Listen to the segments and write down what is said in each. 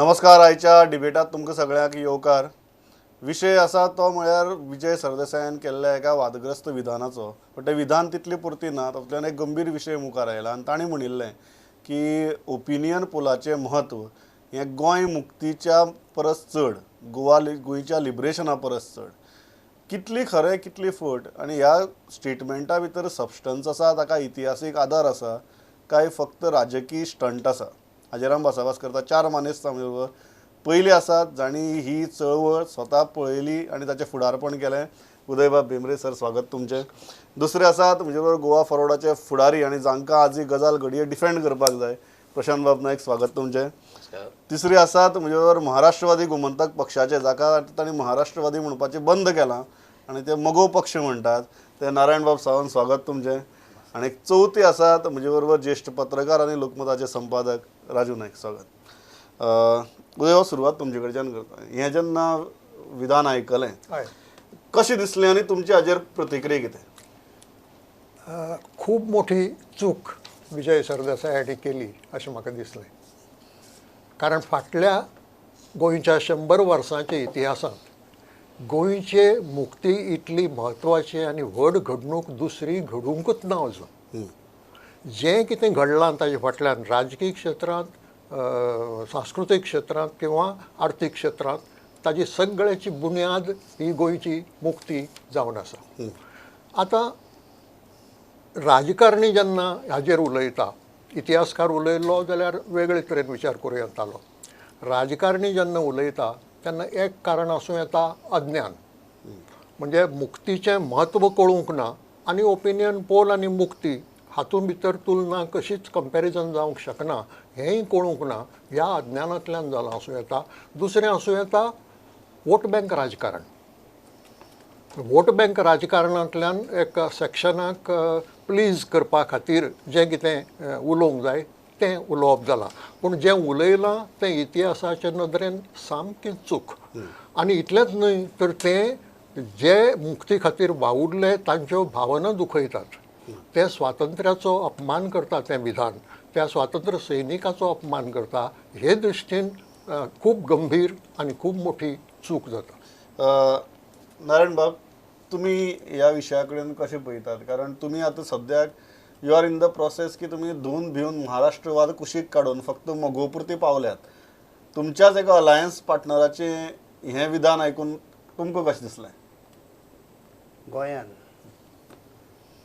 नमस्कार. आयच्या डिबेटात तुमकां सगळ्यांक येवकार. विशय आसा तो म्हळ्यार विजय सरदेसायान केल्ल्या एका वादग्रस्त विधानाचो. पण तें विधान तितलें पुरती ना, तातूंतल्यान एक गंभीर विशय मुखार आयला आनी तांणी म्हणिल्लें की ओपिनियन पोलाचें म्हत्व हें गोंय मुक्तीच्या परस चड, गोवा गोंयच्या लिबरेशना परस चड. कितली खरें कितली फट आनी ह्या स्टेटमेंटा भितर सबस्टन्स आसा, ताका इतिहासीक आदार आसा काय फक्त राजकीय स्टंट आसा, हाजेर आमी भासाभास करता. चार मानेस्त आमचे बरोबर. पयली आसात जांणी ही चळवळ स्वता पळयली आनी ताचें फुडारपण केलें, उदयबाब भेंब्रे सर, स्वागत तुमचें. दुसरे आसात म्हजे बरोबर गोवा फॉरवर्डाचे फुडारी आनी जांकां आज ही गजाल घडये डिफेंड करपाक जाय, प्रशांतबाब नायक, स्वागत तुमचें. तिसरे आसात म्हजे बरोबर महाराष्ट्रवादी गोमंतक पक्षाचे, जाका तांणी महाराष्ट्रवादी म्हणपाचें बंद केलां आनी ते मगो पक्ष म्हणटात, ते नारायणबाब सावंत, स्वागत तुमचें. आनी चवथी आसात म्हजे बरोबर ज्येश्ठ पत्रकार आनी लोकमताचे संपादक राजू नायक, स्वागत. उदय, सुरवात तुमचे कडच्यान करता. हें जेन्ना विधान आयकलें कशें दिसलें आनी तुमची हाजेर प्रतिक्रिया कितें? खूब मोठी चूक विजय सरदेसाय हांणी केली अशें म्हाका दिसलें. कारण फाटल्या गोंयच्या 100 वर्सांच्या इतिहासांत गोंयचे मुक्ती इतली म्हत्वाची आनी व्हड घडणूक दुसरी घडूंकच ना अजून. जें कितें घडलां ताजे फाटल्यान राजकीय क्षेत्रांत, सांस्कृतीक क्षेत्रांत किंवा आर्थीक क्षेत्रांत ताजी सगळ्याची बुन्याद ही गोंयची मुक्ती जावन आसा. आतां राजकारणी जेन्ना हाजेर उलयता, इतिहासकार उलयल्लो जाल्यार वेगळे तरेन विचार करूं येतालो. राजकारणी जेन्ना उलयता तेन्ना एक कारण आसूं येता अज्ञान, म्हणजे मुक्तीचें म्हत्व कळूंक ना आनी ओपिनियन पोल आनी मुक्ती हातूंत भितर तुलना कशीच कंपॅरिजन जावंक शकना हेंय कळूंक ना, ह्या अज्ञानांतल्यान जालां आसूं येता. दुसरें आसूं येता वोट बँक राजकारण. वोट बँक राजकारणांतल्यान एका सेक्शनाक प्लीज करपा खातीर जें कितें उलोवंक जाय तें उलोवप जालां. पूण जें उलयलां तें इतिहासाचे नदरेन सामकें चूक. आनी इतलेंच न्हय तर तें जे मुक्ती खातीर वावुरले तांच्यो भावना दुखयतात, ते स्वातंत्र्याचो अपमान करता, तें विधान त्या स्वातंत्र्य सैनिकाचो अपमान करता. हे दृश्टीन खूब गंभीर आनी खूब मोठी चूक जाता. नारायणबाब, तुमी ह्या विशया कडेन कशें पळयतात? कारण तुमी आतां सद्याक you are in the process की तुमी धुवन भिवन महाराष्ट्रवाद कुशीक काडून फक्त मगोपुरती पावल्यात. तुमच्याच एका अलायन्स पार्टनराचें हें विधान आयकून तुमकां कशें दिसलें? गोंयान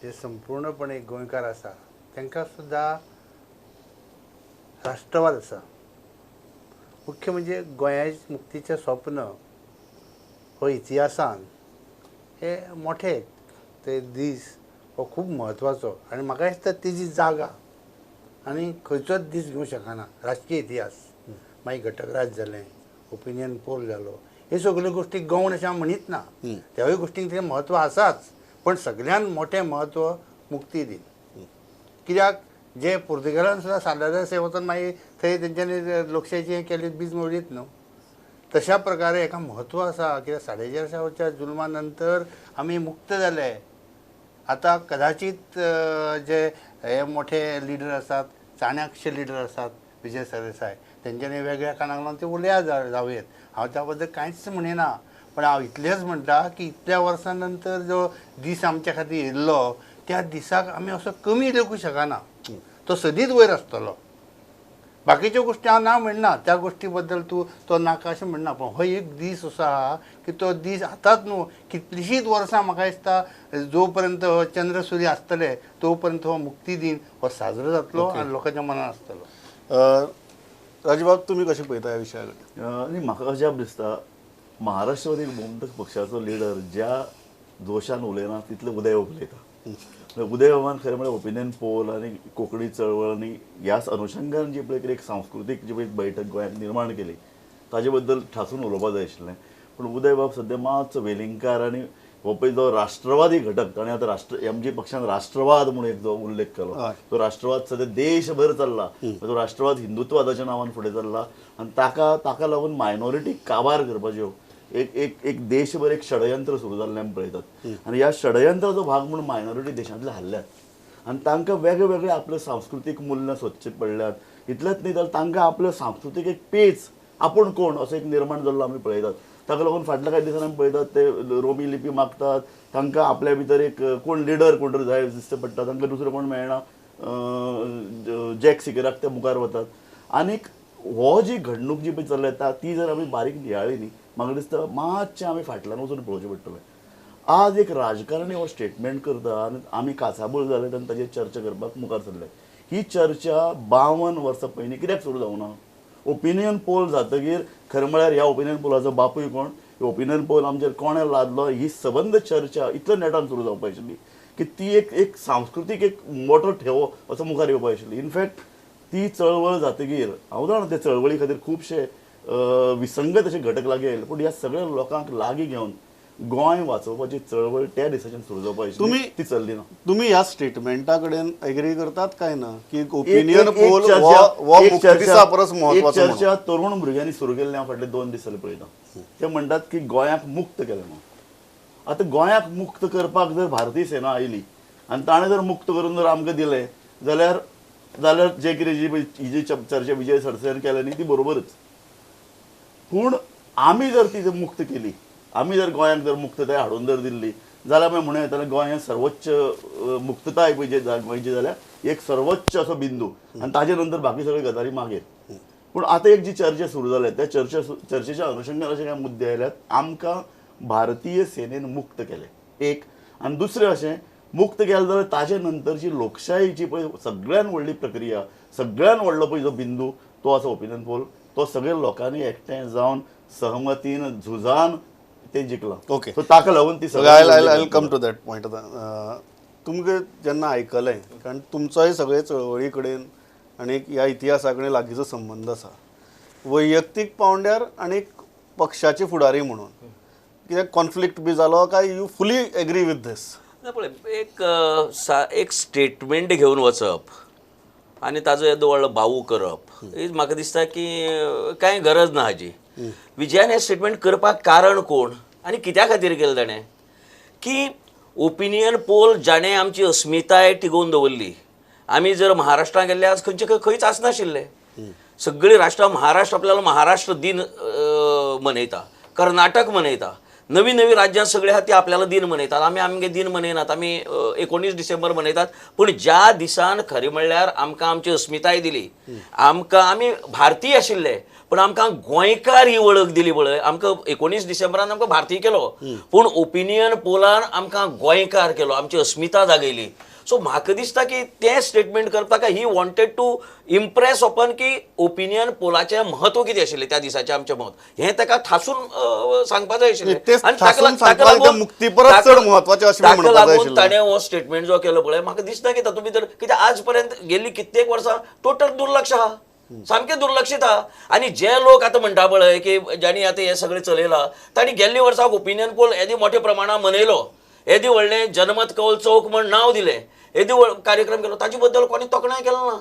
जे संपूर्णपणे गोंयकार आसा तांकां सुद्दां राष्ट्रवाद आसा. मुख्य म्हणजे गोंया मुक्तीचें स्वप्न हो इतिहासान हे मोठे ते दीस हो खूब म्हत्वाचो आनी म्हाका दिसता तेजी जागा आनी खंयचोच दीस घेवंक शकना. राजकीय इतिहास मागीर घटकराज जालें, ओपिनियन पोल जालो, हे सगल्यो गोश्टी गौण अशें हांव म्हणीत ना, त्यावूय गोश्टींक तें म्हत्व आसाच, पण सगळ्यान मोठें म्हत्व मुक्ती दिन. कित्याक जे पुर्तुगेजान सुद्दां साल्वादासे वचून मागीर थंय तेंच्यांनी लोकशायची हें केली, बीज मोडलीत न्हू. तशा प्रकारे हेका म्हत्व आसा. कित्याक 450 वर्सां जुलमा नंतर आमी मुक्त जाले. आतां कदाचीत जे हे मोठे लिडर आसात, चाणक्य लिडर आसात विजय सरदेसाय, तेंच्यांनी वेगळ्या कारणाक लागून ते उलया जावं येत, हांव त्या बद्दल कांयच म्हणिना. पण हांव इतलेंच म्हणटा की इतल्या वर्सां नंतर जो दीस आमच्या खातीर येयल्लो त्या दिसाक आमी असो कमी लेखूंक शकना, तो सदींच वयर आसतलो. बाकीच्यो गोश्टी हांव ना म्हणना, त्या गोश्टी बद्दल तूं तो नाका अशें म्हणना, पण हो एक दीस असो आहा की तो दीस आतांच न्हू कितलींशींच वर्सां म्हाका दिसता जो पर्यंत हो चंद्र सूर्य आसतले तो पर्यंत हो मुक्ती दिन हो साजरो जातलो आनी लोकांच्या मनान आसतलो. राजूबाब, तुमी कशें पळयता ह्या विशया कडेन? आनी म्हाका अजाप दिसता महाराष्ट्रवादी गोमंतक पक्षाचो लिडर ज्या जोशान उलयना तितले उदय उलयता. उदयबाबान खरें म्हळ्यार ओपिनियन पोल आनी कोंकणी चळवळ आनी ह्याच अनुशंगान जी पळय एक सांस्कृतीक जी पळय बैठक गोंयांत निर्माण केली ताजे बद्दल ठासून उलोवपाक जाय आशिल्लें. पूण उदयबाब सद्या मातसो वेलिंगकार आनी हो पळय जो राष्ट्रवादी घटक ताणें आतां राष्ट्र एमजी पक्षान राष्ट्रवाद म्हणून एक जो उल्लेख केलो तो राष्ट्रवाद सद्या देशभर चल्ला. तो राष्ट्रवाद हिंदुत्वादाच्या नांवान फुडें चल्ला आनी ताका ताका लागून मायनॉरिटी काबार करपाच्यो एक एक एक देशभर एक षडयंत्र सुरू जाल्लें आमी पळयतात. आनी ह्या षडयंत्राचो भाग म्हणून मायनॉरिटी देशांतले हाल्ल्यात आनी तांकां वेगळे वेगळे आपले सांस्कृतीक मुल्यां सोदचे पडल्यात. इतलेंच न्ही जाल्यार तांकां आपलो सांस्कृतीक एक पेच आपूण कोण असो एक निर्माण जाल्लो आमी पळयतात. ताका लागून फाटल्या कांय दिसांनी आमी पळयतात ते रोमी लिपी मागतात, तांकां आपल्या भितर एक कोण लिडर कोण तरी जाय दिसचें पडटा, तांकां दुसरो कोण मेळना, जॅक सिकेराक ते मुखार वतात. आनीक हो जी घडणूक जी पळय चल्ल्या ती जर आमी बारीक नियाळ्ळी न्ही, म्हाका दिसता मातशें आमी फाटल्यान वचून पळोवचें पडटलें. आज एक राजकारणी हो स्टेटमेंट करता आनी आमी काचाबूल जाले आनी ताजेर चर्चा करपाक मुखार सरले. ही चर्चा 52 वर्सां पयलीं कित्याक सुरू जावना? ओपिनियन पोल जातकीर खरें म्हळ्यार ह्या ओपिनियन पोलाचो बापूय कोण, ओपिनियन पोल आमचेर कोणें लादलो, ही सबंद चर्चा इतल्या नेटान सुरू जावपा आशिल्ली की ती एक एक सांस्कृतीक एक मोठो ठेवो असो मुखार येवपा आशिल्ली. इनफॅक्ट ती चळवळ जातकीर हांव जाणा ते चळवळी खातीर खुबशे विसंगत अशे घटक लागीं आयले, पूण ह्या सगळ्या लोकांक लागीं घेवन गोंय वाचोवपाची चळवळ त्या दिसाच्यान सुरू जावपा आशिल्ली, ती चल्ली ना. तुमी ह्या स्टेटमेंटा कडेन एग्री करतात काय ना की ओपिनियन पोल हो दिसा परस म्हत्वाचो? चर्चा तरुण भुरग्यांनी सुरू केल्ली हांव फाटले 2 दीस जाले पळयता. ते म्हणटात की गोंयाक मुक्त केलें म्हणून. आतां गोंयाक मुक्त करपाक जर भारतीय सेना आयली आनी ताणें जर मुक्त करून जर आमकां दिलें जाल्यार जाल्यार जे कितें जी ही जी चर्चा विजय सरदेसायान केल्या न्ही ती बरोबरच. पूण आमी जर ती मुक्त केली, आमी जर गोंयांक जर मुक्तताय हाडून जर दिल्ली जाल्यार मागीर म्हणूं येतालें गोंय हें सर्वोच्च मुक्तताय पळय जे गोंयची जाल्यार एक सर्वोच्च असो बिंदू आनी ताजे नंतर बाकी सगळे गजाली मागीर. पूण आतां एक जी चर्चा सुरू जाल्या त्या चर्चेच्या अनुशंगान अशे कांय मुद्दे आयल्यात, आमकां भारतीय सेनेन मुक्त केलें एक, आनी दुसरें अशें मुक्त केलें जाल्यार ताजे नंतरची लोकशाहीची पळय सगळ्यान व्हडली प्रक्रिया, सगळ्यान व्हडलो पळय जो बिंदू तो आसा ओपिनियन पोल, तो सगळे लोकांनी एकठांय जावन सहमतीन झुजान ते जिखला. ओके, सो ताका लागून ती सगळी कम टू that point. आतां तुमकां जेन्ना आयकलें, कारण तुमचोय सगळे चळवळी कडेन आनी ह्या इतिहासा कडेन लागींचो संबंद आसा, वैयक्तीक पावंड्यार आनी पक्षाचे फुडारी म्हणून कित्याक कॉन्फ्लिक्ट बी जालो काय you fully agree with this? ना पळय, एक एक स्टेटमेंट घेवन वचप आनी ताजो येदो व्हडलो बावू करप ही म्हाका दिसता की कांय गरज ना हाजी. विजयान हें स्टेटमेंट करपाक कारण कोण आनी कित्या खातीर केलें ताणें की ओपिनियन पोल जाणें आमची अस्मिताय टिगोवन दवरली. आमी जर महाराष्ट्रांत गेल्ले आज खंयचे खंयच आसनाशिल्ले. सगळीं राष्ट्रां महाराष्ट्र आपल्याला महाराष्ट्र दिन मनयता, कर्नाटक मनयता, नवी नवी राज्यां सगळीं आहा ती आपल्याला दिन मनयतात. आमी आमगे दिन मनयनात, आमी 19 डिसेंबर मनयतात. पूण ज्या दिसान खरें म्हणल्यार आमकां आमची अस्मिताय दिली, आमकां आमी भारतीय आशिल्ले पूण आमकां गोंयकार ही वळख दिली पळय, आमकां 19 डिसेंबरान आमकां भारतीय केलो, पूण ओपिनियन पोलान आमकां गोंयकार केलो, आमची अस्मिता जागयली. सो म्हाका दिसता की तें स्टेटमेंट करपाक he wanted to impress upon की ओपिनियन पोलाचें म्हत्व कितें आशिल्लें त्या दिसाचें आमचें म्हत्व हें ताका ठासून सांगपा जाय आशिल्लें. आनी ताका लागून ताणें हो स्टेटमेंट जो केलो पळय, म्हाका दिसना की तातूंत भितर कित्याक आज पर्यंत गेल्ली कित्येक वर्सां टोटल दुर्लक्ष आहा, सामकें दुर्लक्षीत आहा. आनी जे लोक आतां म्हणटा पळय की जांणी आतां हें सगळें चलयलां तांणी गेल्ल्या वर्साक ओपिनियन पोल येदे मोठ्या प्रमाणान मनयलो, येदे व्हडलें जनमत कौल चौक म्हण नांव दिलें, येदे व्हड कार्यक्रम केलो, ताजे बद्दल कोणें तोखणाय केलो ना,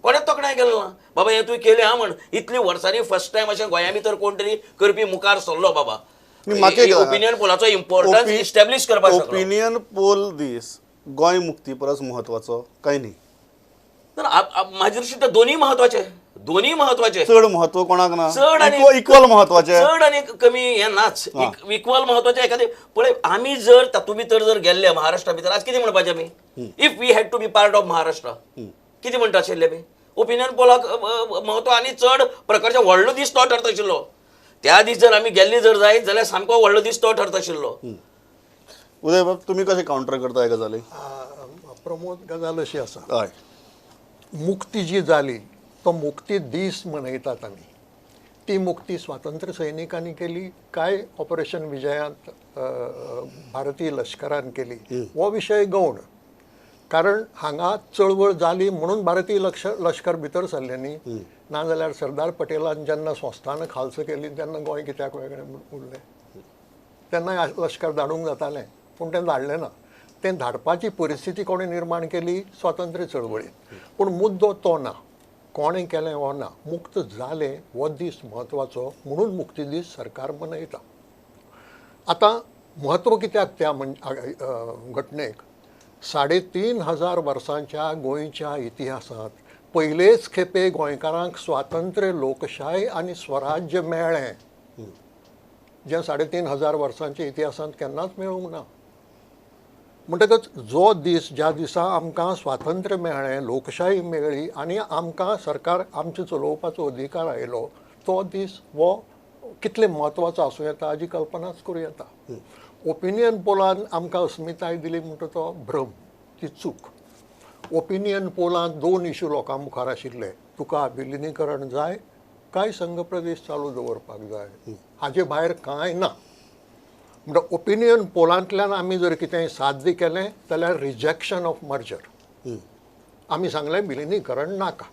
कोणें तोखणाय केलो ना. बाबा हें तुवें केलें आहा म्हण इतली वर्सांनी फर्स्ट टायम अशें गोंया भितर कोण तरी करपी मुखार सरलो बाबा. ओपिनियन पोलाचो इम्पॉर्टन्स इस्टॅब्लिश करपाक शकलो. ओपिनियन पोल दीस गोंय मुक्ती परस म्हत्वाचो काय न्ही? म्हाजे दृश्टीन दोनूय म्हत्वाचे, दोनूय म्हत्वाचे. चड म्हत्व कोणाक ना, चड आनी इक्वल म्हत्वाचे, चड आनी कमी हें नाच, इक्वल म्हत्वाचे. एखादे पळय आमी जर तातूंत भितर जर गेल्ले महाराष्ट्रा भितर आज कितें म्हणपाचें आमी, if we had to be part of Maharashtra कितें म्हणटा आशिल्ले आमी? ओपिनियन पोलाक म्हत्व आनी चड प्रकारचे व्हडलो दीस तो ठरता आशिल्लो. त्या दीस जर आमी गेल्ले जर जायत जाल्यार सामको व्हडलो दीस तो ठरता आशिल्लो. उदय बाब, तुमी कशें कावंटर करता हे गजाली? प्रमोद, गजाल अशी आसा, हय, मुक्ती जी जाली तो मुक्ती दीस मनयतात आमी. ती मुक्ती स्वातंत्र्य सैनिकांनी केली काय ऑपरेशन विजयांत भारतीय लश्करान केली हो विशय गौण, कारण हांगा चळवळ जाली म्हणून भारतीय लश्कर भितर सरलें न्ही. नाजाल्यार सरदार पटेलान जेन्ना संस्थानां खालसां केली तेन्ना गोंय कित्याक वेगळें उरलें? तेन्ना लश्कर धाडूंक जातालें पूण तें धाडलें ना. तें धाडपाची परिस्थिती कोणें निर्माण केली? स्वातंत्र्य चळवळीन. पूण मुद्दो तो ना, कोणें केलें हो ना, मुक्त जालें हो दीस म्हत्वाचो म्हणून मुक्ती दीस सरकार मनयता. आतां म्हत्व कित्याक त्या घटनेक? 3500 वर्सांच्या गोंयच्या इतिहासांत पयलेच खेपे गोंयकारांक स्वातंत्र्य, लोकशाय आनी स्वराज्य मेळ्ळें, जें 3500 वर्सांच्या इतिहासांत केन्नाच मेळूंक ना. म्हणटकच जो दीस, ज्या दिसा आमकां स्वातंत्र्य मेळ्ळें, लोकशाही मेळ्ळी आनी आमकां सरकार आमचें चलोवपाचो अधिकार आयलो, तो दीस हो कितले म्हत्वाचो आसूं येता हाजी कल्पनाच करूं येता. ओपिनियन पोलान आमकां अस्मिताय दिली म्हणटा तो भ्रम, ती चूक. ओपिनियन पोलांत 2 इशू लोकां मुखार आशिल्ले, तुका विलिनीकरण जाय काय संघ प्रदेश चालू दवरपाक जाय, हाजे भायर कांय ना. म्हणटा ओपिनियन पोलांतल्यान आमी जर कितेंय साध्य केलें जाल्यार रिजेक्शन ऑफ मर्जर, आमी सांगलें विलिनीकरण नाका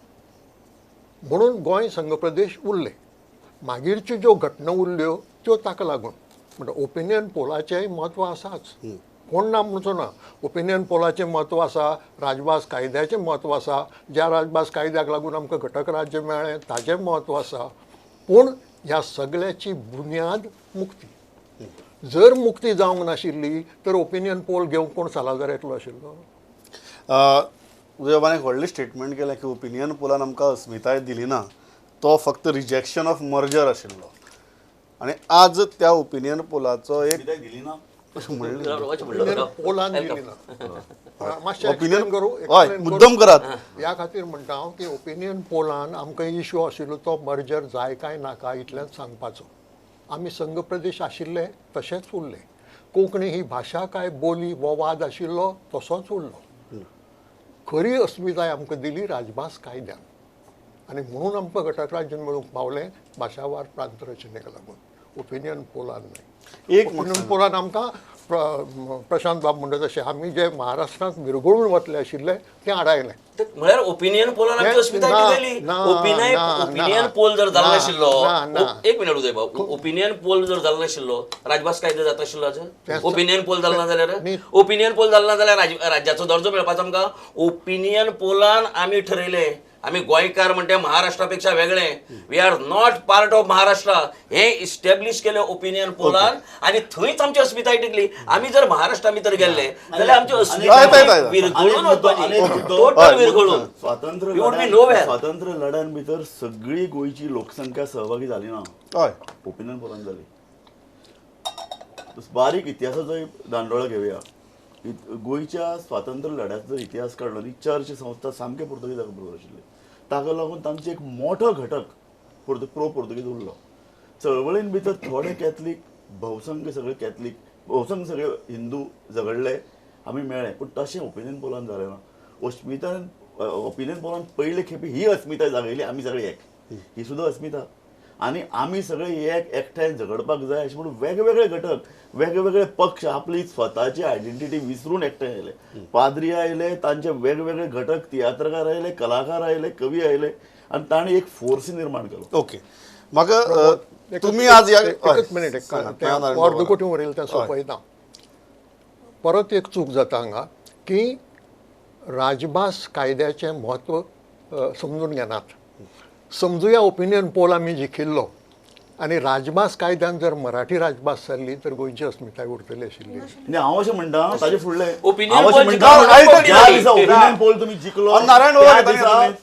म्हणून गोंय संघ प्रदेश उरले. मागीरच्यो ज्यो घटना उरल्यो त्यो ताका लागून. म्हणटा ओपिनियन पोलाचेंय म्हत्व आसाच, कोण ना म्हणचो ना. ओपिनियन पोलाचें म्हत्व आसा, राजभास कायद्याचें म्हत्व आसा, ज्या राजभास कायद्याक लागून आमकां घटक राज्य मेळ्ळें ताचें म्हत्व आसा. पूण ह्या सगळ्याची बुन्याद मुक्ती. जर मुक्ती जावंक नाशिल्ली तर ओपिनियन पोल घेवंक कोण सालाजार येतलो आशिल्लो? उदयबाबान एक व्हडलें स्टेटमेंट केलें की ओपिनियन पोलान आमकां अस्मिताय दिली ना, तो फक्त रिजेक्शन ऑफ मर्जर आशिल्लो. आनी आज त्या ओपिनियन पोलाचो एक दिली ना पोलान दिली ना, मातशें एक्सप्लेन करूं, मुद्दम करात. ह्या खातीर म्हणटा हांव की ओपिनियन पोलान आमकां इशू आशिल्लो तो मर्जर जाय काय नाका इतल्यान सांगपाचो. आमी संघ प्रदेश आशिल्ले तशेंच उरले, कोंकणी ही भाशा काय बोली हो वाद आशिल्लो तसोच उरलो. खरी अस्मिताय आमकां दिली राजभास कायद्यान आनी म्हणून आमकां घटक राज्य मेळूंक पावलें भाशावार प्रांत रचनेक लागून, ओपिनियन पोलान न्हय. एक ओपिनियन पोलान आमकां प्रशांत बाब म्हणटा तशें आमी जे महाराष्ट्रांत विरगळून वतले आशिल्ले तें आडायलें. म्हळ्यार ओपिनियन पोलान आमची अस्मिताय दिली. ओपिनियन पोल जर जालो नाशिल्लो, एक मिनट उदय बाब, ओपिनियन पोल जर जालो नाशिल्लो राजभास कायदो जाता आशिल्लो आज? ओपिनियन पोल जालो ना जाल्यार, ओपिनियन पोल जालो ना जाल्यार राज्याचो दर्जो मेळपाचो आमकां? ओपिनियन पोलान आमी ठरयलें आमी गोंयकार म्हणटे महाराष्ट्रा पेक्षा वेगळे, we are not part of Maharashtra, हे इस्टॅब्लिश केलें ओपिनियन पोलान आनी थंयच आमची अस्मिताय टिकली. आमी जर महाराष्ट्रा भितर गेल्ले जाल्यार आमची अस्मिताय विरगळून वचपाची, टोटल विरगळून. स्वातंत्र्य लढ्यान भितर सगळी गोंयची लोकसंख्या सहभागी जाली ना, ओपिनियन पोलान जाली. बारीक इतिहासाचो दांडोळो घेवया. गोंयच्या स्वातंत्र्य लढ्याचो इतिहास काडलो न्ही, चर्च संस्था सामके पुर्तुगेजाक बरोबर आशिल्ली, ताका लागून तांचे एक मोठो घटक प्रो पुर्तुगेज उरलो. चळवळीन भितर थोडे कॅथलीक, भौसंख्य सगळे कॅथलीक, भौसंख्य सगळे हिंदू झगडले, आमी मेळ्ळे. पूण तशें ओपिनियन पोलान जालें ना. अस्मितायन ओपिनियन पोलान पयले खेपे ही अस्मिताय जागयली, आमी सगळे एक, ही सुद्दां अस्मिता आनी आमी सगळे एक एकठांय झगडपाक जाय अशें म्हणून वेगवेगळे घटक, वेगवेगळे पक्ष आपली स्वताची आयडेंटिटी विसरून एकठांय आयले. पाद्री आयले, तांचे वेगवेगळे घटक, तियात्रकार आयले, कलाकार आयले, कवी आयले आनी तांणी एक फोर्स निर्माण केलो. ओके, म्हाका तुमी आज एकच मिनीट, अर्दकुटी उरयलें तें सोंपयता. परत एक चूक जाता हांगा की राजभास कायद्याचें म्हत्व समजून घेनात. समजुया ओपिनियन पोल आमी जिखिल्लो आनी राजभास कायद्यान जर मराठी राजभास जाल्ली तर गोंयची अस्मिताय उरतली आशिल्ली. हांव अशें म्हणटा ताजे फुडलें ओपिनियन पोल तुमी जिखलो,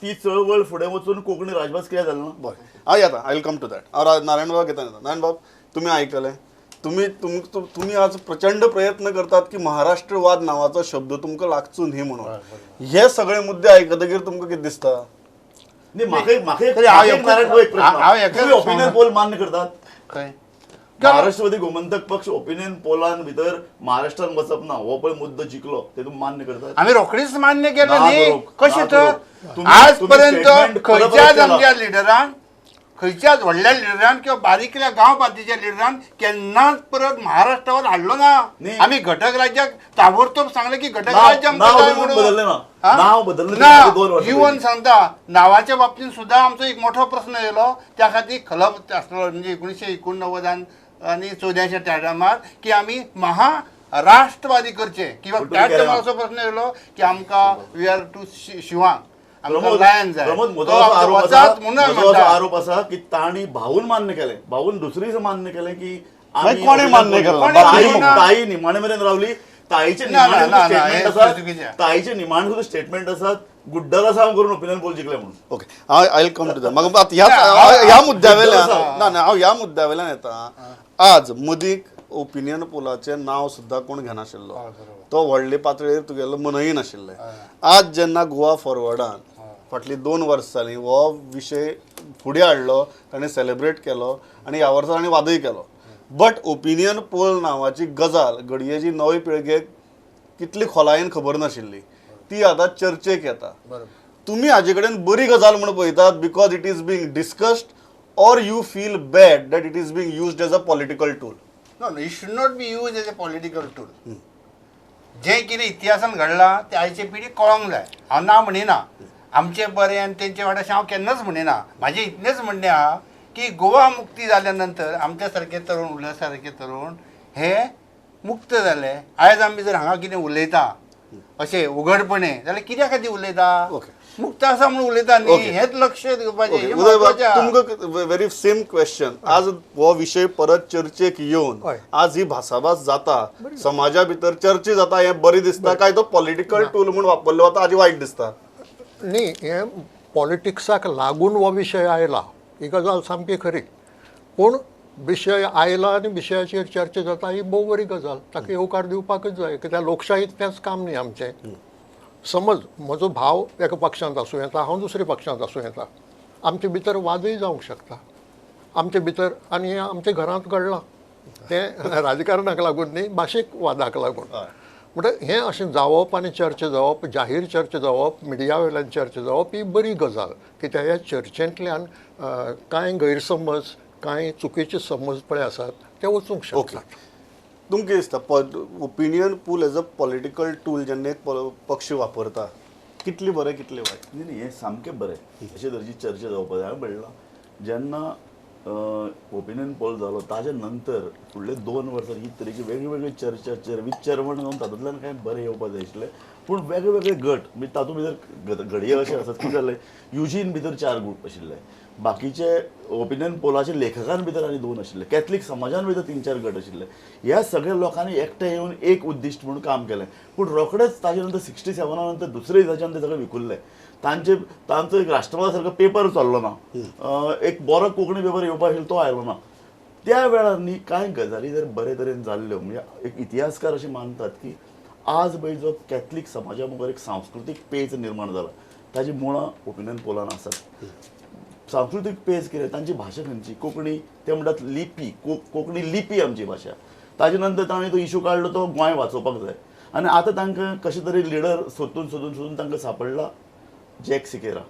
ती चळवळ फुडें वचून कोंकणी राजभास कित्याक जाली ना? बरें, हांव येता, I will come to that. हांव नारायण बाबा घेता. नारायण बाब, तुमी आयकलें, तुमी तुमी आज प्रचंड प्रयत्न करतात की महाराष्ट्रवाद नावाचो शब्द तुमकां लागचो न्ही म्हणून. हे सगळे मुद्दे आयकतकीर तुमकां कितें दिसता? ओपिनियन पोल मान्य करतात? महाराष्ट्रवादी गोमंतक पक्ष ओपिनियन पोलान भितर महाराष्ट्रान वचप ना हो पळय मुद्दो जिखलो, ते तुमी मान्य करतात? आमी रोखडीच मान्य केलं न्ही. कशें तर आजपर्यंत खंयच्याच आमच्या लिडरान, खंयच्याच व्हडल्या लिडरान किंवा बारीकल्या गांव पातळीच्या लिडरान केन्नाच परत महाराष्ट्रावर हाडलो ना. आमी घटक राज्याक ताबडतोब सांगलें की घटक राज्य ना. इवन सांगता नावाच्या बाबतींत सुद्दां आमचो एक मोठो प्रस्न येयलो, त्या खातीर खलप आसलो म्हणजे 1989 आनी 84 त्या टायमार की आमी महाराष्ट्रवादी करचे किंवा त्या टायमार असो प्रस्न येयलो की आमकां we are to शिवांग, आरोप आसा की तांणी भाऊन मान्य केलें, भाऊन दुसरीच मान्य केलें की कोणी मान्य केलें, ताई निमाणे मेरेन रावली. ताईचे निमाणे स्टेटमेंट आसा, ताईचे निमाणे सुद्दां स्टेटमेंट आसा, गुड्डला करून ओपिनियन पोल जिखले म्हणून. ओके, हांव I will come to that. म्हाका आतां ह्या मुद्द्या वेल्यान ना ना हांव ह्या मुद्द्या वेल्यान येता. आज मदीं ओपिनियन पोलाचें नांव सुद्दां कोण घेनाशिल्लो, तो व्हडले पातळेर तुगेलो मनय नाशिल्लें. आज जेन्ना गोवा फॉरवर्डान फाटलीं 2 वर्सां जालीं हो विशय फुडें हाडलो, ताणें सेलेब्रेट केलो आनी ह्या वर्सा ताणें वादय केलो. बट ओपिनियन पोल नांवाची गजाल घडये जी नवे पिळगेक कितली खोलायेन खबर नाशिल्ली ती आतां चर्चेक येता. तुमी हाजे कडेन बरी गजाल म्हूण पळयतात because it is being discussed, or you feel bad that it is being used as a political tool? No, no, it should not be used as a political tool. जें कितें इतिहासान घडलां तें आयचे पिढीक कळोंक जाय. हांव ना म्हणिना, आमचें बरें आनी तेंचे वाट अशें हांव केन्नाच म्हणिना. म्हाजें इतलेंच म्हणणें आहा की गोवा मुक्ती जाल्या नंतर आमच्या सारके तरुण, उल्ल्या सारके तरुण हे मुक्त जाले. आयज आमी जर हांगा कितें उलयता अशें उघडपणे जाल्यार कित्या खातीर उलयता? मुक्त आसा म्हणून उलयता न्ही, हेंच लक्ष दिवपाचें. तुमकां व्हेरी सेम क्वेश्चन. आज हो विशय परत चर्चेक येवन आज ही भासाभास जाता, समाजा भितर चर्चा जाता, हें बरें दिसता काय तो पॉलिटिकल टूल म्हूण वापरलो वता हाजी वायट दिसता? न्ही, हें पॉलिटिक्साक लागून हो विशय आयला ही गजाल सामकी खरी, पूण विशय आयला आनी विशयाचेर चर्चा जाता ही भोव बरी गजाल, ताका येवकार दिवपाकच जाय. कित्याक लोकशाहीत तेंच काम न्ही आमचें. समज म्हजो भाव एका पक्षांत आसूं येता, हांव दुसऱ्या पक्षांत आसूं येता, आमचे भितर वादय जावंक शकता आमचे भितर, आनी हें आमच्या घरांत घडलां तें राजकारणाक लागून न्ही, भाशीक वादाक लागून. म्हणटकीर हें अशें जावप आनी चर्चा जावप, जाहीर चर्चा जावप, मिडिया वयल्यान चर्चा जावप ही बरी गजाल. कित्याक ह्या चर्चेंतल्यान कांय गैरसमज, कांय चुकीचे समज पळय आसात ते वचूंक शकतात. तुमकां दिसता opinion poll as a political tool जेन्ना एक पक्ष वापरता कितली बरें कितलें वायट? न्ही न्ही, हें सामकें बरें. अशे तरेची चर्चा जावपाक जाय. हांवें म्हणलां जेन्ना ओपिनियन पोल जालो ताजे नंतर फुडले 2 वर्सां ही तरेची वेगळी चर्चा विचरवण जावन तातूंतल्यान कांय बरें येवपाक जाय आशिल्लें. पूण वेगळे वेगळे गट म्हणजे तातूंत भितर घडये अशें आसात कितें जालें, युजीन भितर 4 ग्रूप आशिल्ले, बाकीचे ओपिनियन पोलाचे लेखकां भितर आनी 2 आशिल्ले, कॅथलीक समाजान भितर 3-4 गट आशिल्ले. ह्या सगळ्या लोकांनी एकठांय येवन एक उद्दिश्ट म्हणून काम केलें. पूण रोखडेच ताजे नंतर 67 नंतर दुसरे दिसाच्यान ते सगळे विकुल्ले. तांचो एक राष्ट्रवादा सारको पेपर चल्लो ना, एक बरो कोंकणी पेपर येवपा आशिल्लो तो आयलो ना. त्या वेळार न्ही कांय गजाली जर बरे तरेन जाल्ल्यो, म्हणजे एक इतिहासकार अशें मानतात की आज पळय जो कॅथलीक समाजा मुखार एक सांस्कृतीक पेच निर्माण जाला ताजी मुळां ओपिनियन पोलान आसात. सांस्कृतीक पेज कितें, तांची भाशा खंयची, कोंकणी, ते म्हणटात लिपी, कोंकणी लिपी आमची भाशा. ताजे नंतर ताणें तो इशू काडलो तो गोंय वाचोवपाक जाय. आनी आतां तांकां कशें तरी लिडर सोदून सोदून सोदून तांकां सांपडला जॅक सिकेरा.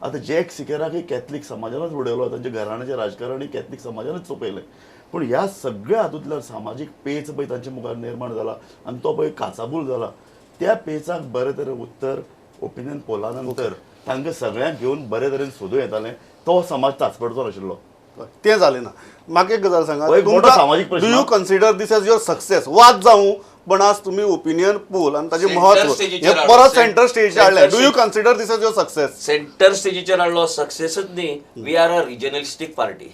आतां जॅक सिकेराकय कॅथलीक समाजानूच उडयलो, तांच्या घराण्याचें राजकारणय कॅथलीक समाजानूच सोंपयलें. पूण ह्या सगळ्या हातूंतल्यान सामाजीक पेच पळय तांच्या मुखार निर्माण जाला आनी तो पळय काचाबूल जाला. त्या पेचाक बरें तरेन उत्तर ओपिनियन पोला नंतर तांकां सगळ्यांक घेवन बरे तरेन सोदूं येतालें, तो समाज ताचपडचो नाशिल्लो. तें जालें ना. म्हाका एक गजाल सांगा, सामाजीक do you consider this as your success? वाद जावं, पण आज तुमी ओपिनियन पोल आनी ताजें म्हत्व हें परत सेंटर स्टेजीचेर हाडलें. Do you consider this as your success? Centre स्टेजीचेर हाडलो सक्सेसच न्ही, we are a regionalistic party.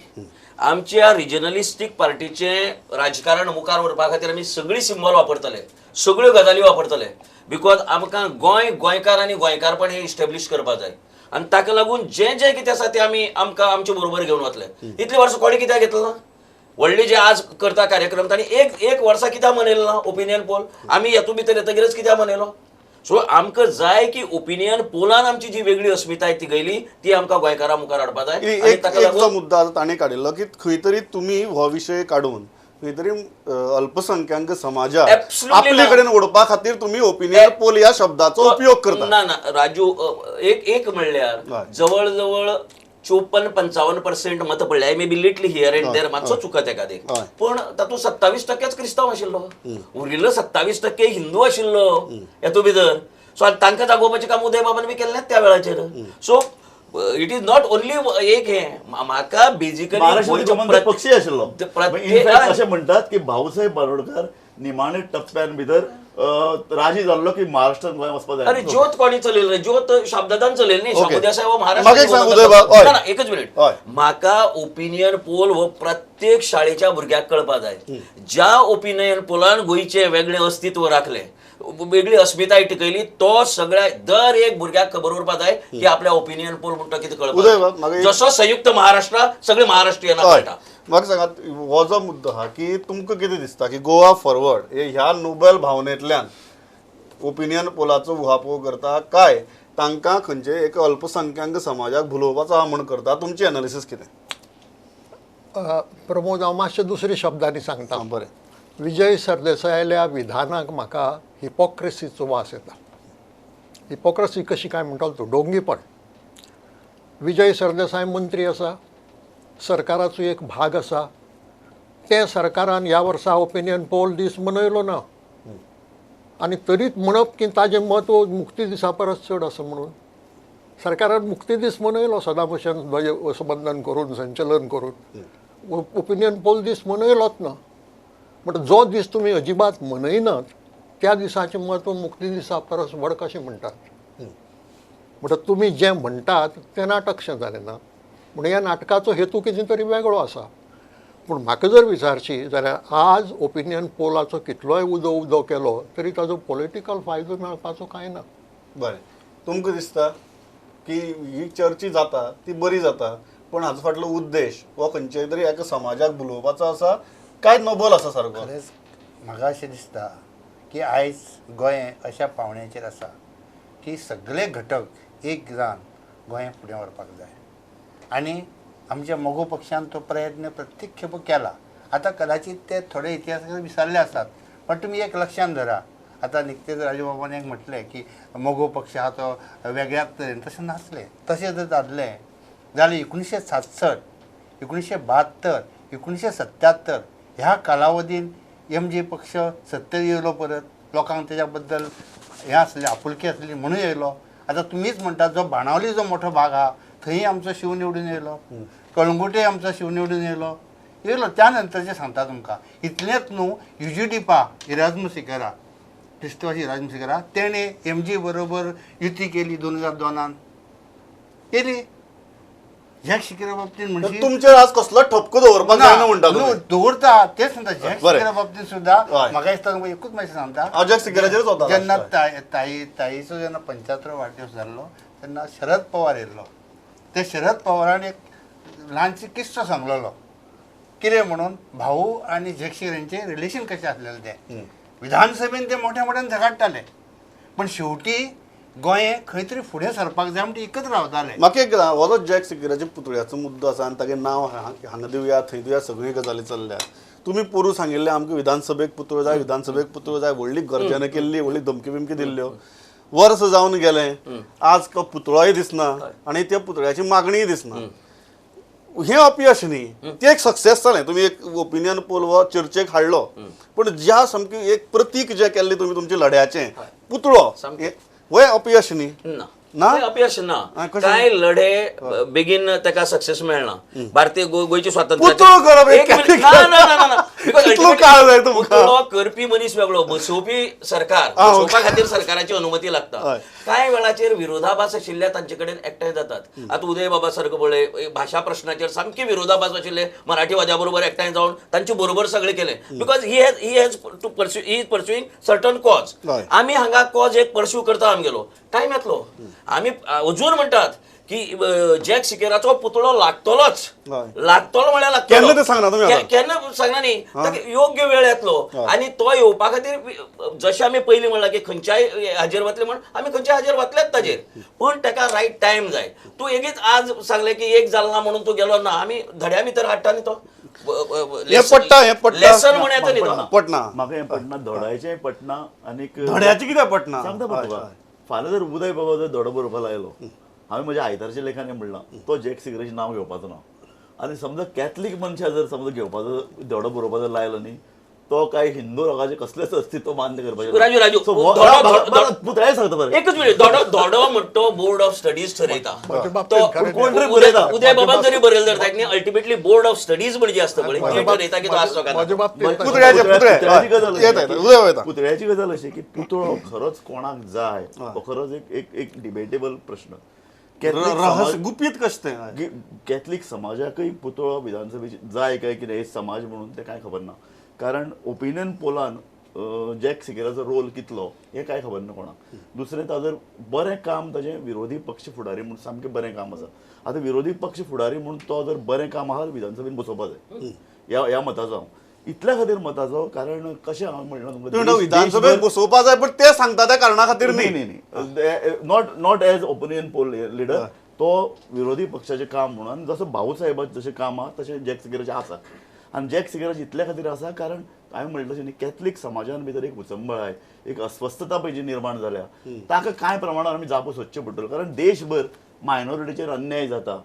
आमच्या रिजनलिस्टीक पार्टीचें राजकारण मुखार व्हरपा खातीर आमी सगळी सिंबॉल वापरतले, सगळ्यो गजाली वापरतले, because आमकां गोंय, गोंयकार आनी गोंयकारपण हें इस्टेब्लीश करपाक जाय. आनी ताका लागून जें जें कितें आसा तें आमी आमकां आमचे बरोबर घेवन वतले. इतली वर्सां कोणें कित्याक घेतलें ना? व्हडले जे आज करता कार्यक्रम तांणी एक एक वर्सा कित्याक मनयलो ना ओपिनियन पोल? आमी हेतू भितर येतकीरच कित्याक मनयलो? सो आमकां जाय की ओपिनियन पोलान आमची जी वेगळी अस्मिताय तिगयली ती आमकां गोंयकारां मुखार हाडपा जाय. एक जो मुद्दो आसा ताणें काडिल्लो की खंय तरी तुमी हो विशय काडून खंय तरी अल्पसंख्याक समाजाक आपले कडेन ओडपा खातीर तुमी ओपिनियन पोल ह्या शब्दाचो उपयोग करता. ना ना राजू, एक एक म्हणल्यार जवळ जवळ 54-55% मत पडले. I may be little here and there, मातसो चुकत एकादेक, पूण तातूंत 27% क्रिस्तांव आशिल्लो, उरिल्लो 27% हिंदू आशिल्लो हेतू भितर. सो आनी तांकां जागोवपाचें काम उदय बाबान बी केल्लें त्या वेळाचेर. So it is not only एक हें, म्हाका बेजिकली पक्षी आशिल्लो. अशें म्हणटात की भाऊसाहेब बारोडकर निमाणे टप्प्यान भितर राजी जाल्लो की महाराष्ट्रान गोंय वचपाक जाय. अरे ज्योत कोणी चलयली रे? ज्योत शाबदादान चलयली न्ही, शाबू हो महाराष्ट्र. एकच मिनिट, म्हाका ओपिनियन पोल हो प्रत्येक शाळेच्या भुरग्याक कळपा जाय. ज्या ओपिनियन पोलान गोंयचें वेगळें अस्तित्व राखलें, वेगळी अस्मिताय टिकयली तो सगळ्या दर एक भुरग्याक खबर उरपा जाय की आपल्या ओपिनियन पोल म्हणटा कितें कळपाक, जसो संयुक्त महाराष्ट्र सगळे महाराष्ट्रीयनाक कळटा. म्हाका सांगात हो जो मुद्दो आहा की तुमकां कितें दिसता की गोवा फॉरवर्ड हे ह्या नोबेल भावनेंतल्यान ओपिनियन पोलाचो उहापोह करता काय तांकां खंयचे एक अल्पसंख्याक समाजाक भुलोवपाचो आहा म्हूण करता? तुमची एनालिसीस कितें? प्रमोद, हांव मातशें दुसऱ्या शब्दांनी सांगता. बरें. विजय सरदेसायाल्या विधानाक म्हाका हिपोक्रेसीचो वास येता. हिपोक्रेसी कशी काय म्हणटालो तूं? डोंगीपण. विजय सरदेसाय मंत्री आसा, सरकाराचो एक भाग आसा, ते सरकारान ह्या वर्सा ओपिनियन पोल दीस मनयलो ना आनी तरीच म्हणप की ताजें म्हत्व मुक्ती दिसा परस चड आसा म्हणून. सरकारान मुक्ती दीस मनयलो सदां भशेन ध्वजवंदन करून, संचलन करून, ओपिनियन पोल दीस मनयलोच ना. म्हणटा जो दीस तुमी अजिबात मनयनात त्या दिसाचें म्हत्व मुक्ती दिसा परस व्हड कशें म्हणटात? म्हणटा तुमी जें म्हणटात तें नाटकशें जालें ना. म्हण ह्या नाटकाचो हेतू कितें तरी वेगळो आसा. पूण म्हाका जर विचारशी जाल्यार आज ओपिनियन पोलाचो कितलोय उदो उदो केलो तरी ताजो पॉलिटिकल फायदो मेळपाचो कांय ना. बरें, तुमकां दिसता की ही चर्चा जाता ती बरी जाता, पूण हाजो फाटलो उद्देश हो खंयच्या तरी एका समाजाक भुलोवपाचो आसा काय नोबल आसा सारको? खरेंच म्हाका अशें दिसता की आयज गोंय अशा पावण्याचेर आसा की सगळे घटक एक जावन गोंय फुडें व्हरपाक जाय आनी आमच्या मगो पक्षान तो प्रयत्न प्रत्येक खेपो केला. आतां कदाचित ते थोडे इतिहास विसरले आसात, पण तुमी एक लक्षान धरा, आतां निकतेच राजूबाबान एक म्हटलें की मगो पक्ष आहा तो वेगळ्याच तरेन, तशें नासलें. तशें जर जाल्लें जाल्यार 1966, 1972, 1977 ह्या कालावधीन एम जी पक्ष सत्तेर येयलो, परत लोकांक तेज्या बद्दल हें आसलें, आपुलकी आसली म्हणून येयलो. आतां तुमीच म्हणटा जो बाणावली जो मोठो भाग आहा थंय आमचो शिव निवडून येयलो, कळंगुटे आमचो शिव निवडून येयलो येयलो. त्या नंतरचें सांगता तुमकां, इतलेंच न्हू, युजीडिपा इराज्म सिकेरा, क्रिस्तवासी इराज्म सिकेरा तेणें एम जी बरोबर युती केली 2002 केली. जॅक सिकेरा बाबतींत म्हणजे तुमचेर आज कसलो ठपको दवरपाक जायना म्हणटा? दवरता, तेच सांगता. जॅक सिकेरा बाबतींत सुद्दां म्हाका दिसता तुमकां एकूच मातशें सांगता, जॅक सिकेराचेरच वता. जेन्ना ताईचो जेन्ना 75 वाडदिवस जाल्लो तेन्ना शरद पवार येयल्लो. ते शरद पवारान एक ल्हानशी किस्सो सांगलेलो, कितें म्हणून भाऊ आनी जॅक सिकेरांचें रिलेशन कशें आसलेलें तें. विधानसभेन ते मोठ्या मोठ्यान झगडटाले, पण शेवटी गोंय खंय तरी फुडें सरपाक जाय म्हणटा एकच रावताले. म्हाका एक हो जो जॅक सिकेराच्या पुतळ्याचो मुद्दो आसा आनी तागें नांव हांगा दिवया थंय दिवया सगळी गजाली चल्ल्या. तुमी पोरूं सांगिल्लें आमकां विधानसभेक पुतळो जाय, विधानसभेक पुतळो जाय, व्हडली गर्जना केल्ली, व्हडली धमकी बिमकी दिल्ल्यो. वर्स जावन गेलें, आज पुतळोय दिसना आनी त्या पुतळ्याची मागणीय दिसना. हें अपयश न्ही, तें एक सक्सेस जालें. तुमी एक ओपिनियन पोल हो चर्चेक हाडलो, पूण ज्या सामकें एक प्रतीक जें केल्लें तुमी तुमच्या लढ्याचें पुतळो, हें अपयश न्ही? ना, अपयश ना. कांय लढे बेगीन ताका सक्सेस मेळना. भारतीय गोंयचे स्वातंत्र्य पुतळो करपी मनीस वेगळो, बसोवपी सरकार, बसोवपा खातीर सरकाराची अनुमती लागता. कांय वेळाचेर विरोधाभास आशिल्ल्या तांचे कडेन एकठांय जातात. आतां उदय बाबा सारको पळय भाशा प्रश्नाचेर सामके विरोधाभास आशिल्ले मराठीवाद्या बरोबर एकठांय जावन तांचे बरोबर सगळें केलें, because he has to pursue, he is pursuing certain cause. आमी हांगा कॉज एक पर्स्यू करता आमगेलो टायम येतलो. आमी अजून म्हणटात की जॅक सिकेराचो पुतळो लागतलोच, लागतलो म्हळ्यार लागतलो, केन्ना सांगना न्ही, ताका योग्य वेळ येतलो आनी तो येवपा खातीर जशें आमी पयलीं म्हणलां की खंयच्याय हाजेर वतले म्हण आमी खंयच्याय हाजेर वतलेच ताजेर, पूण ताका रायट टायम जाय. तूं एगीच आज सांगलें की एक जालो ना म्हणून तूं गेलो ना, आमी धड्या भितर हाडटा न्ही तो लेसन म्हण येता न्ही तो. पटना म्हाका हें पटना, धडायचें पटना आनी धड्याचें कित्याक पटना सांगता तुका. फाल्यां जर उदय बाबा जर धडो बरोवपाक लायलो, हांवें म्हज्या आयतारच्या लेखान म्हणलां तो जॅक सिकेराचें नांव घेवपाचो ना, आनी समजा कॅथलीक मनशां जर समजा घेवपाचो धडो बरोवपाचो लायलो न्ही, तो काय हिंदू लोकांचे कसलेच अस्तित्व मान्य करपाचें. राजू राजू पुतळ्या सांगता बरें, एकच मिनिट. धडो धडो म्हणटो बोर्ड ऑफ स्टडीज ठरयता, उदय बाबान जरी बरयलें जर जायत न्ही, अल्टिमेटली बोर्ड ऑफ स्टडीज म्हणजे आसता पळय ती ठरयता की तो आसचो काय ना. पुतळ्याची गजाल अशी की पुतळो खरोच कोणाक जाय हो खरोच एक एक डिबेटेबल प्रश्न. गुपीत कशें तें कॅथलीक समाजाकय पुतळो विधानसभेची जाय काय कितें समाज म्हणून तें कांय खबर ना, कारण ओपिनियन पोलान जॅक सिकेराचो रोल कितलो हें कांय खबर ना कोणाक. दुसरें ताजर बरें काम ताजें विरोधी पक्ष फुडारी म्हूण सामकें बरें काम आसा. आतां विरोधी पक्ष फुडारी म्हूण तो जर बरें काम आहा विधानसभेन बसोवपा जाय ह्या मताचो हांव इतल्या खातीर मताचो, कारण कशें हांव म्हणलां तुमकां विधानसभेन बसोवपा जाय पण ते सांगता त्या कारणा खातीर न्ही न्ही न्ही, not as opinion poll leader, तो विरोधी पक्षाचें काम म्हणून जसो भाऊ साहेबाचें जशें काम आहा तशें जॅक सिकेराचें आसा. आनी जॅक सिकेराचें इतल्या खातीर आसा कारण हांवें म्हणलें तशें न्ही कॅथलीक समाजान भितर एक उचंबळाय एक अस्वस्थता पळय जी निर्माण जाल्या ताका कांय प्रमाणान आमी जापो सोदचें पडटलो, कारण देशभर मायनॉरिटीचेर अन्याय जाता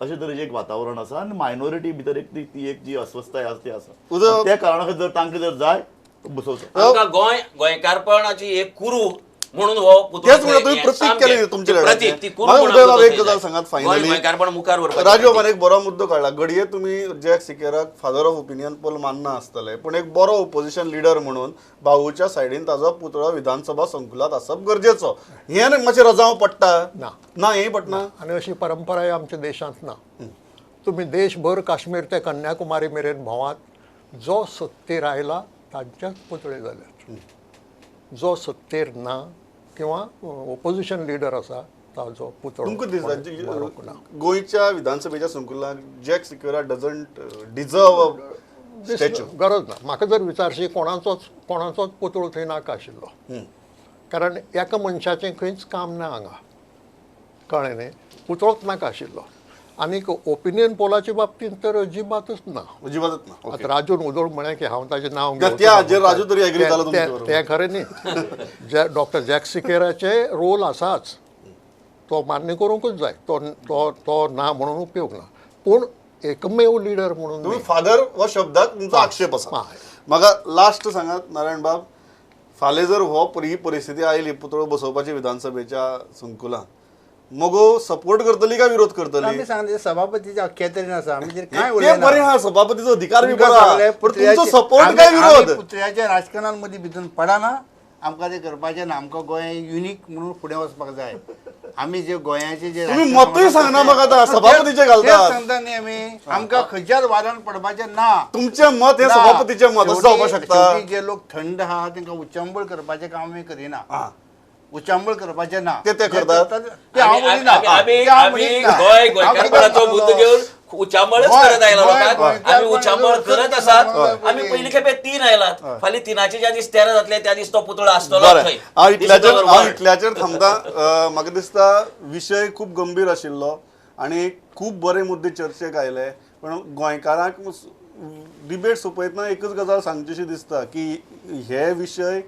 अशे तरेचें एक वातावरण आसा आनी मायनॉरिटी भितर एक ती एक जी अस्वस्थताय आसा ती आसा. त्या कारणा खातीर जर तांकां जर जाय बसोवचो. गोंय गोंयकारपणाची एक कुरू म्हणून हो राजू एक बरो मुद्दो काडला. घडये तुमी जॅक सिकेराक फादर ऑफ ओपिनियन पोल मानना आसतले, पूण एक बरो ओपोजिशन लिडर म्हणून भाऊच्या सायडीन ताजो पुतळो विधानसभा संकुलात आसप गरजेचो. हें मातशें रजांव पडटा ना ना हें पडना आनी अशी परंपराय आमच्या देशांत ना. तुमी देशभर काश्मीर ते कन्याकुमारी मेरेन भोंवात, जो सत्तेर आयला तांच्याच पुतळे जाल्यात, जो सत्तेर ना किंवा ओपोजिशन लिडर आसा ताजो पुतळो. तुमकां दिसता गोंयच्या विधानसभेच्या संकुलाक Jack Sequeira doesn't deserve a statue? गरज ना. म्हाका जर विचारशी कोणाचोच कोणाचोच पुतळो थंय नाका आशिल्लो, कारण एका मनशाचें खंयच काम ना हांगा, कळ्ळें न्ही, पुतळोच नाका आशिल्लो. आनीक ओपिनियन पोलाच्या बाबतींत तर अजिबातच ना, अजिबातच ना. आतां राजून उदोळ म्हळें की हांव ताजें नांव राजू तरी एग्री जालो तें खरें न्ही. डॉक्टर जॅक सिकेराचे रोल आसाच, तो मान्य करूंकच जाय, तो तो तो ना म्हणून उपयोग ना, पूण एकमेव लिडर म्हणून फादर हो शब्दाक तुमचो आक्षेप आसा. म्हाका लास्ट सांगात नारायण बाब, फाल्यां जर हो ही परिस्थिती आयली पुतळो बसोवपाची विधानसभेच्या संकुलान, मगो सपोर्ट करतली काय विरोध करतली? आमी सांगले सभापतीच्या अख्यातरीन आसा, आमी काय उलयना. बरें आहा, सभापतीचो अधिकार बी बरो आहा, पूण तुमचो सपोर्ट काय विरोध? पुतळ्याच्या राजकारणान मदीं भितर पडना, आमकां तें करपाचें ना. आमकां गोंय युनीक म्हणून फुडें वचपाक जाय. आमी जे गोंयाचे जे तुमी मतूय सांगना म्हाका आतां सभापतीचें घालता सांगता न्ही आमी, आमकां खंयच्याच वादान पडपाचें ना. तुमचें मत हें सभापतीचें मत अशें जावपाक शकता. जे लोक थंड आहा तांकां उच्चंबळ करपाचें काम आमी करिना, उच्चांबळ करपाचें ना. ते करतात गोंय गोंयकारपणाचो मुद्दो घेवन उच्चांबळच करत आयला लोकांक. आमी उच्चांबळ करत आसात. आमी पयली खेपे 3 आयलात, फाल्यां 3 ज्या दीस 13 जातले त्या दीस तो पुतळो आसतलो. हांव इतल्याचेर थांबता. म्हाका दिसता विशय खूब गंभीर आशिल्लो आनी खूब बरे मुद्दे चर्चेक आयले, पण गोंयकारांक डिबेट सोंपयतना एकच गजाल सांगचीशी दिसता की हे विशय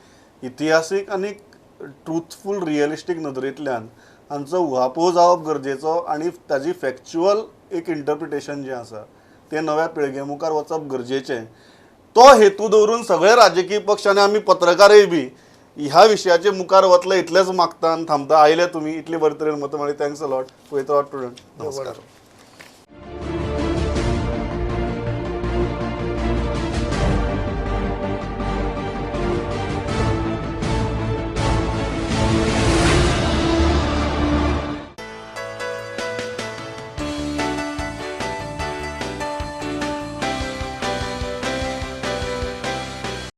इतिहासीक आनी ट्रुथफूल रियलिस्टीक नदरेंतल्यान हांचो उहापोह जावप गरजेचो आनी ताजी फॅक्च्युअल एक इंटरप्रिटेशन जें आसा तें नव्या पिळगे मुखार वचप गरजेचें. तो हेतू दवरून सगळे राजकीय पक्ष आनी आमी पत्रकारय बी ह्या विशयाचे मुखार वतले इतलेंच मागता आनी थांबता. आयले तुमी इतले बरे तरेन मतां मागीर thanks a lot. पळयत रावात प्रुडंट. नमस्कार.